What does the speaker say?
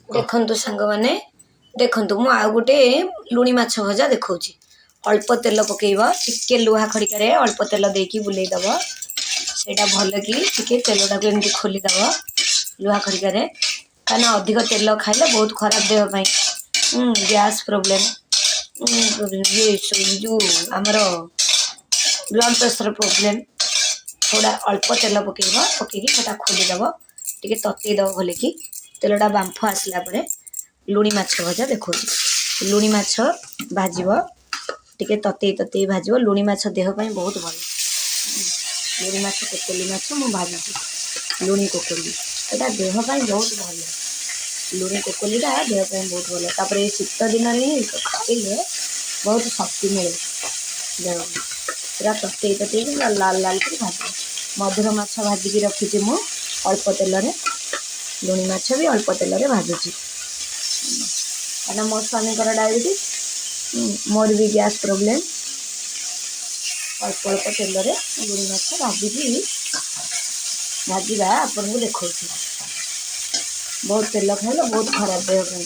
ଦେଖନ୍ତୁ ସାଙ୍ଗମାନେ, ଦେଖନ୍ତୁ, ମୁଁ ଆଉ ଗୋଟେ ଲୁଣି ମାଛ ଭଜା ଦେଖାଉଛି। ଅଳ୍ପ ତେଲ ପକେଇବ ଟିକେ, ଲୁହା ଖଡ଼ିକାରେ ଅଳ୍ପ ତେଲ ଦେଇକି ବୁଲେଇ ଦେବ ସେଇଟା ଭଲ କି। ଟିକେ ତେଲଟାକୁ ଏମିତି ଖୋଲିଦେବ ଲୁହା ଖଡ଼ିକାରେ, କାହିଁକିନା ଅଧିକ ତେଲ ଖାଇଲେ ବହୁତ ଖରାପ ଦେହ ପାଇଁ। ଗ୍ୟାସ୍ ପ୍ରୋବ୍ଲେମ୍, ଇଏ ଯେଉଁ ଆମର ବ୍ଲଡ଼ ପ୍ରେସର ପ୍ରୋବ୍ଲେମ୍। ଥୋଡ଼ା ଅଳ୍ପ ତେଲ ପକେଇବ, ପକେଇକି ସେଟା ଖୋଲିଦେବ, ଟିକେ ତତେଇ ଦେବ ଭଲକି। ତେଲଟା ବାମ୍ଫ ଆସିଲା ପରେ ଲୁଣି ମାଛ ଭଜା ଦେଖାଉଛି। ଲୁଣି ମାଛ ଭାଜିବ, ଟିକେ ତତେଇ ତତେଇ ଭାଜିବ। ଲୁଣି ମାଛ ଦେହ ପାଇଁ ବହୁତ ଭଲ। ଲୁଣି ମାଛ, କୋକଲି ମାଛ ମୁଁ ଭାଜୁଛି। ଲୁଣି କୋକଲି ଏଇଟା ଦେହ ପାଇଁ ବହୁତ ଭଲ। ଲୁଣି କୋକଲିଟା ଦେହ ପାଇଁ ବହୁତ ଭଲ। ତାପରେ ଏଇ ଶୀତ ଦିନରେ ହିଁ ଖାଇଲେ ବହୁତ ଶକ୍ତି ମିଳେ ଦେହକୁ। ପୁରା ତତେଇ ତତେଇକି ପୁରା ଲାଲ ଲାଲ କରି ଭାଜିବ। ମଧୁର ମାଛ ଭାଜିକି ରଖିଛି ମୁଁ ଅଳ୍ପ ତେଲରେ। ଲୁଣି ମାଛ ବି ଅଳ୍ପ ତେଲରେ ଭାଜୁଛି, କାହିଁକିନା ମୋ ସ୍ୱାମୀଙ୍କର ଡାଇବେଟିସ୍, ମୋର ବି ଗ୍ୟାସ୍ ପ୍ରୋବ୍ଲେମ୍। ଅଳ୍ପ ଅଳ୍ପ ତେଲରେ ଲୁଣି ମାଛ ଭାଜିକି ଭାଜିବା ଆପଣଙ୍କୁ ଦେଖାଉଛି। ବହୁତ ତେଲ ଖାଇଲେ ବହୁତ ଖରାପ ଦେହ ପାଇଁ।